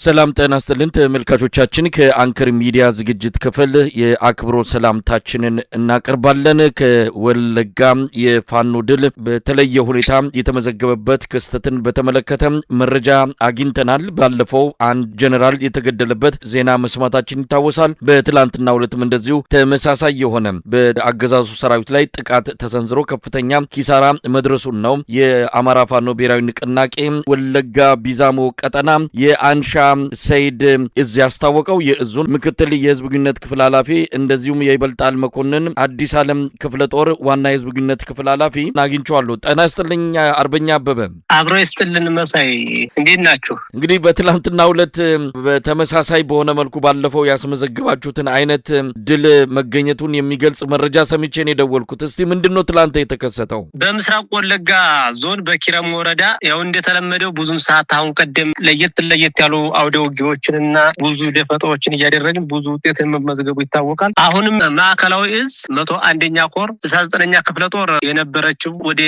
ሰላም ጤና ይስጥልን ተመልካቾቻችን፣ ከአንከር ሚዲያ ዝግጅት ክፍል የአክብሮት ሰላምታችንን እናቀርባለን። ከወለጋ የፋኖ ድል በተለየ ሁኔታ የተመዘገበበት ክስተትን በተመለከተ መረጃ አግኝተናል። ባለፈው አንድ ጀኔራል የተገደለበት ዜና መስማታችን ይታወሳል። በትላንትናው ዕለትም እንደዚሁ ተመሳሳይ የሆነ በአገዛዙ ሰራዊት ላይ ጥቃት ተሰንዝሮ ከፍተኛ ኪሳራ መድረሱን ነው የአማራ ፋኖ ብሔራዊ ንቅናቄ ወለጋ ቢዛሞ ቀጠና የአንሻ ሰይድ እዝ ያስታወቀው። የእዙን ምክትል የህዝብ ግንኙነት ክፍል ኃላፊ እንደዚሁም የይበልጣል መኮንን አዲስ ዓለም ክፍለ ጦር ዋና የህዝብ ግንኙነት ክፍል ኃላፊ አግኝቼዋለሁ። ጤና ይስጥልኝ አርበኛ አበበ። አብሮ ይስጥልን መሳይ፣ እንዴት ናችሁ? እንግዲህ በትላንትናው ዕለት በተመሳሳይ በሆነ መልኩ ባለፈው ያስመዘግባችሁትን አይነት ድል መገኘቱን የሚገልጽ መረጃ ሰምቼ ነው የደወልኩት። እስቲ ምንድን ነው ትላንት የተከሰተው? በምስራቅ ወለጋ ዞን በኪረም ወረዳ ያው እንደተለመደው ብዙን ሰዓት አሁን ቀደም ለየት ለየት ያሉ አውደ ውጊያዎችንና ብዙ ደፈጣዎችን እያደረግን ብዙ ውጤትን መመዝገቡ ይታወቃል። አሁንም ማዕከላዊ እዝ 101ኛ ኮር 69ኛ ክፍለ ጦር የነበረችው ወደ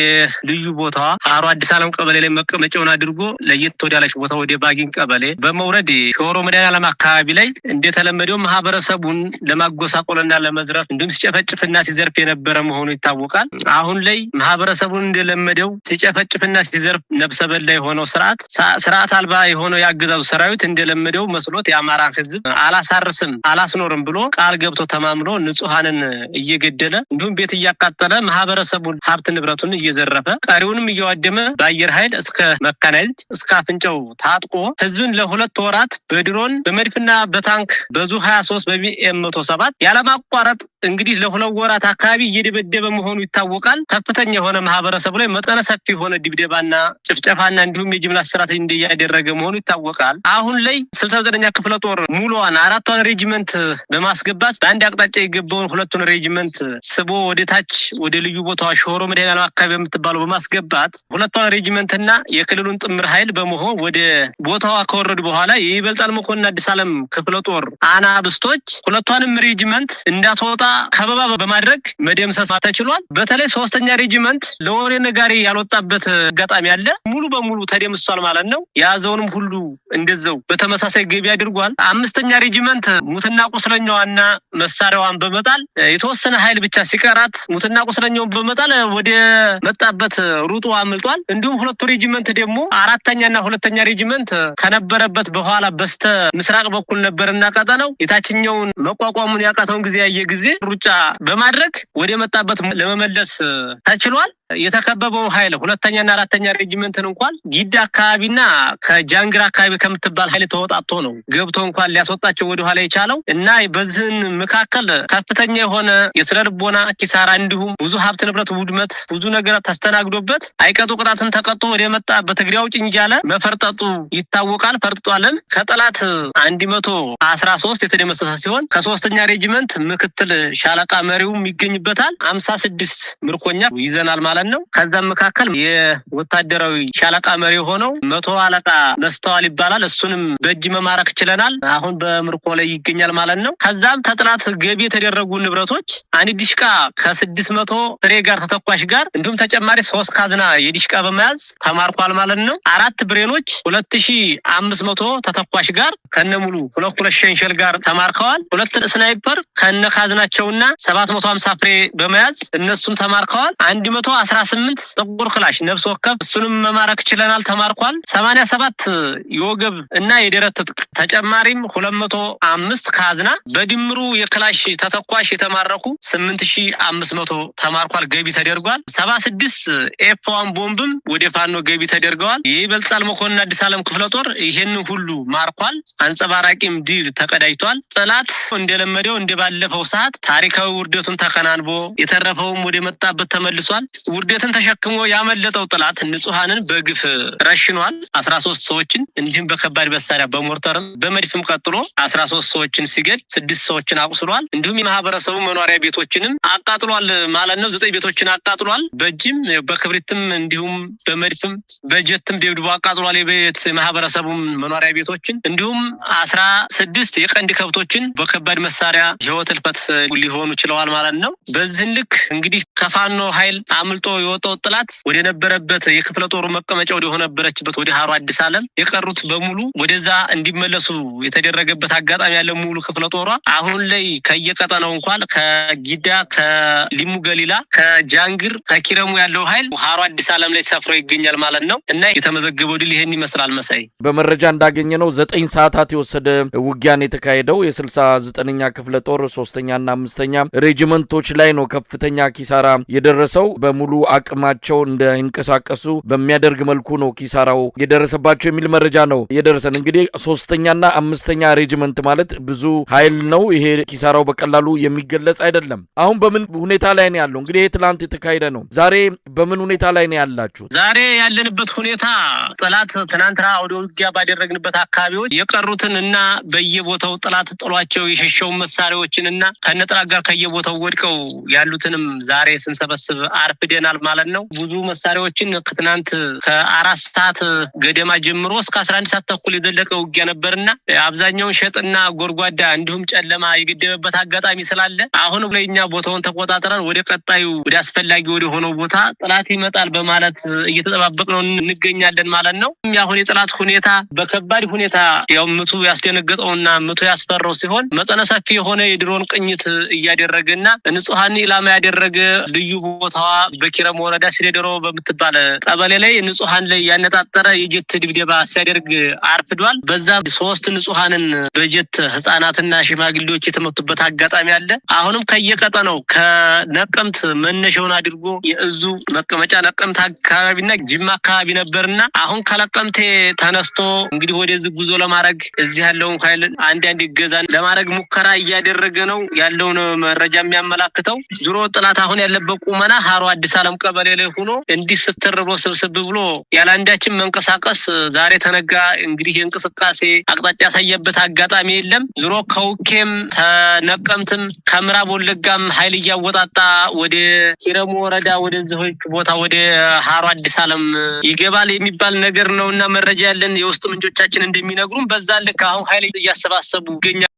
ልዩ ቦታዋ ሀሮ አዲስ ዓለም ቀበሌ ላይ መቀመጫውን አድርጎ ለየት ወዳለች ቦታ ወደ ባጊን ቀበሌ በመውረድ ሾሮ መድኃኔዓለም አካባቢ ላይ እንደተለመደው ማህበረሰቡን ለማጎሳቆልና ለመዝረፍ እንዲሁም ሲጨፈጭፍና ሲዘርፍ የነበረ መሆኑ ይታወቃል። አሁን ላይ ማህበረሰቡን እንደለመደው ሲጨፈጭፍና ሲዘርፍ ነብሰ በላ የሆነው ስርዓት አልባ የሆነው የአገዛዙ ሰራዊት እንደለመደው መስሎት የአማራ ህዝብ አላሳርስም አላስኖርም ብሎ ቃል ገብቶ ተማምሎ ንጹሐንን እየገደለ እንዲሁም ቤት እያቃጠለ ማህበረሰቡን ሀብት ንብረቱን እየዘረፈ ቀሪውንም እያዋደመ በአየር ኃይል እስከ መካናይዝድ እስከ አፍንጫው ታጥቆ ህዝብን ለ2 ወራት በድሮን፣ በመድፍና በታንክ፣ በዙ 23፣ በቢኤም 107 ያለማቋረጥ እንግዲህ ለ2 ወራት አካባቢ እየደበደበ መሆኑ ይታወቃል። ከፍተኛ የሆነ ማህበረሰቡ ላይ መጠነ ሰፊ የሆነ ድብደባና ጭፍጨፋና እንዲሁም የጅምላ እስራት እያደረገ መሆኑ ይታወቃል። አሁን ላይ 69ኛ ክፍለ ጦር ሙሉዋን አራቷን ሬጂመንት በማስገባት በአንድ አቅጣጫ የገባውን ሁለቱን ሬጂመንት ስቦ ወደ ታች ወደ ልዩ ቦታዋ ሾሮ መድኃኔዓለም አካባቢ በምትባለው በማስገባት ሁለቷን ሬጂመንትና የክልሉን ጥምር ኃይል በመሆን ወደ ቦታዋ ከወረዱ በኋላ የይበልጣል መኮንን አዲስ ዓለም ክፍለ ጦር አናብስቶች ሁለቷንም ሬጂመንት እንዳትወጣ ከበባ በማድረግ መደምሰስ ተችሏል። በተለይ ሶስተኛ ሬጂመንት ለወሬ ነጋሪ ያልወጣበት አጋጣሚ አለ። ሙሉ በሙሉ ተደምስሷል ማለት ነው። የያዘውንም ሁሉ እንደዛው በተመሳሳይ ገቢ አድርጓል። አምስተኛ ሬጂመንት ሙትና ቁስለኛዋና መሳሪያዋን በመጣል የተወሰነ ኃይል ብቻ ሲቀራት ሙትና ቁስለኛውን በመጣል ወደ መጣበት ሩጦ አምልጧል። እንዲሁም ሁለቱ ሬጂመንት ደግሞ አራተኛና ሁለተኛ ሬጂመንት ከነበረበት በኋላ በስተ ምስራቅ በኩል ነበርና ቀጠናው የታችኛውን መቋቋሙን ያቃተውን ጊዜ ያየ ጊዜ ሩጫ በማድረግ ወደ መጣበት ለመመለስ ተችሏል። የተከበበውን ኃይል ሁለተኛና አራተኛ ሬጂመንትን እንኳን ጊዳ አካባቢና ከጃንግራ አካባቢ ከምትባል ኃይል ተወጣቶ ነው ገብቶ እንኳን ሊያስወጣቸው ወደኋላ የቻለው። እና በዚህን መካከል ከፍተኛ የሆነ የስነ ልቦና ኪሳራ እንዲሁም ብዙ ሀብት ንብረት ውድመት ብዙ ነገር ተስተናግዶበት አይቀጡ ቅጣትን ተቀጥቶ ወደ መጣበት እግሬ አውጭኝ እያለ መፈርጠጡ ይታወቃል። ፈርጥጧልም። ከጠላት 113 የተደመሰሰ ሲሆን ከሶስተኛ ሬጂመንት ምክትል ሻለቃ መሪውም ይገኝበታል። 56 ምርኮኛ ይዘናል ማለት ነው። ከዛም መካከል የወታደራዊ ሻለቃ መሪ የሆነው መቶ አለቃ መስተዋል ይባላል። እሱንም በእጅ መማረክ ችለናል። አሁን በምርኮ ላይ ይገኛል ማለት ነው። ከዛም ተጥላት ገቢ የተደረጉ ንብረቶች አንድ ዲሽቃ ከ600 ፍሬ ጋር ተተኳሽ ጋር እንዲሁም ተጨማሪ ሶስት ካዝና የዲሽቃ በመያዝ ተማርኳል ማለት ነው። አራት ብሬኖች 2500 ተተኳሽ ጋር ከነሙሉ ሁለት ሁለት ሸንሸል ጋር ተማርከዋል። ሁለት ስናይፐር ከነ ካዝናቸውና 750 ፍሬ በመያዝ እነሱም ተማርከዋል። 118 ጥቁር ክላሽ ነፍስ ወከፍ እሱንም መማረክ ችለናል፣ ተማርኳል። 87 የወገብ እና የደረት ትጥቅ ተጨማሪም 205 ካዝና በድምሩ የክላሽ ተተኳሽ የተማረኩ 8500 ተማርኳል፣ ገቢ ተደርጓል። 76 F1 ቦምብም ወደ ፋኖ ገቢ ተደርገዋል። የይበልጣል መኮንን አዲስ ዓለም ክፍለ ጦር ይህን ሁሉ ማርኳል። አንጸባራቂም ድል ተቀዳጅቷል። ጠላት እንደለመደው እንደባለፈው ሰዓት ታሪካዊ ውርደቱን ተከናንቦ የተረፈውም ወደ መጣበት ተመልሷል። ውርደትን ተሸክሞ ያመለጠው ጠላት ንጹሐንን በግፍ ረሽኗል። 13 ሰዎችን እንዲሁም በከባድ መሳሪያ በሞርተርም በመድፍም ቀጥሎ 13 ሰዎችን ሲገል ስድስት ሰዎችን አቁስሏል። እንዲሁም የማህበረሰቡ መኖሪያ ቤቶችንም አቃጥሏል ማለት ነው። ዘጠኝ ቤቶችን አቃጥሏል። በእጅም በክብሪትም እንዲሁም በመድፍም በጀትም ደብድቦ አቃጥሏል። የቤት ማህበረሰቡም መኖሪያ ቤቶችን እንዲሁም 16 የቀንድ ከብቶችን በከባድ መሳሪያ ህይወት ህልፈት ሊሆኑ ችለዋል ማለት ነው። በዚህን ልክ እንግዲህ ከፋኖ ኃይል አምልጦ አምልጦ የወጣው ጠላት ወደ ነበረበት የክፍለ ጦሩ መቀመጫ ወደ ሆነበረችበት ወደ ሀሮ አዲስ ዓለም የቀሩት በሙሉ ወደዛ እንዲመለሱ የተደረገበት አጋጣሚ ያለ ሙሉ ክፍለ ጦሯ አሁን ላይ ከየቀጠናው እንኳን ከጊዳ፣ ከሊሙ ገሊላ፣ ከጃንግር፣ ከኪረሙ ያለው ኃይል ሀሮ አዲስ ዓለም ላይ ሰፍሮ ይገኛል ማለት ነው እና የተመዘገበው ድል ይህን ይመስላል። መሳይ፣ በመረጃ እንዳገኘ ነው 9 ሰዓታት የወሰደ ውጊያን የተካሄደው የ69ኛ ክፍለ ጦር 3ኛና 5ኛ ሬጅመንቶች ላይ ነው ከፍተኛ ኪሳራ የደረሰው። በሙሉ አቅማቸው እንዳይንቀሳቀሱ በሚያደርግ መልኩ ነው ኪሳራው የደረሰባቸው የሚል መረጃ ነው የደረሰን። እንግዲህ 3ኛና 5ኛ ሬጅመንት ማለት ብዙ ኃይል ነው። ይሄ ኪሳራው በቀላሉ የሚገለጽ አይደለም። አሁን በምን ሁኔታ ላይ ነው ያለው? እንግዲህ ይሄ ትላንት የተካሄደ ነው። ዛሬ በምን ሁኔታ ላይ ነው ያላችሁት? ዛሬ ያለንበት ሁኔታ ጠላት ትናንትና አውደ ውጊያ ባደረግንበት አካባቢዎች የቀሩትን እና በየቦታው ጠላት ጥሏቸው የሸሸውን መሳሪያዎችን እና ከነጠላት ጋር ከየቦታው ወድቀው ያሉትንም ዛሬ ስንሰበስብ አርፍደናል ማለት ነው። ብዙ መሳሪያዎችን ትናንት ከ4 ሰዓት ገደማ ጀምሮ እስከ 11 ሰዓት ተኩል የዘለቀ ውጊያ ነበርና አብዛኛውን ሸጥና ጎድጓዳ እንዲሁም ጨለማ የገደበበት አጋጣሚ ስላለ አሁን ላይ እኛ ቦታውን ተቆጣጥረን ወደ ቀጣዩ ወደ አስፈላጊ ወደ ሆነው ቦታ ጠላት ይመጣል በማለት እየተጠባበቅ ነው እንገኛለን ማለት ነው። አሁን የጠላት ሁኔታ በከባድ ሁኔታ ያው ምቱ ያስደነገጠውና ምቱ ያስፈራው ሲሆን መጠነ ሰፊ የሆነ የድሮን ቅኝት እያደረገና ንጹሐን ኢላማ ያደረገ ልዩ ቦታዋ በኪረም ወረዳ ሲደሮ በምትባል ቀበሌ ላይ ንጹሐን ላይ ያነጣጠረ የጀት ድብደባ ሲያደርግ አርፍዷል። በዛ 3 ንጹሐንን በጀት ህጻናትና ሽማግሌዎች የተመቱበት አጋጣሚ አለ። አሁንም ከየቀጠናው ከነቀምት መነሻውን አድርጎ የእዙ መቀመጫ ነቀምት አካባቢና ጅማ አካባቢ ነበርና አሁን ከነቀምቴ ተነስቶ እንግዲህ ወደዚህ ጉዞ ለማድረግ እዚህ ያለውን ኃይል አንዳንድ እገዛ ለማድረግ ሙከራ እያደረገ ነው ያለውን መረጃ የሚያመላክተው። ዙሮ ጠላት አሁን ያለበት ቁመና ሀሮ አዲስ ዓለም ቀበሌ ላይ ሆኖ እንዲህ ስትር ብሎ ስብስብ ብሎ ያላንዳችን መንቀሳቀስ ዛሬ ተነጋ እንግዲህ የእንቅስቃሴ አቅጣጫ ያሳየበት አጋጣሚ የለም። ዙሮ ከውኬም ተነቀምትም ከምዕራብ ወለጋም ኃይል እያወጣጣ ወደ ኪረሙ ወረዳ ወደዚህ ቦታ ወደ ሀሮ አዲስ ዓለም ይገባል የሚባል ነገር ነውና መረጃ ያለን የውስጥ ምንጮቻችን እንደሚነግሩን በዛ ልክ አሁን ኃይል እያሰባሰቡ ይገኛል።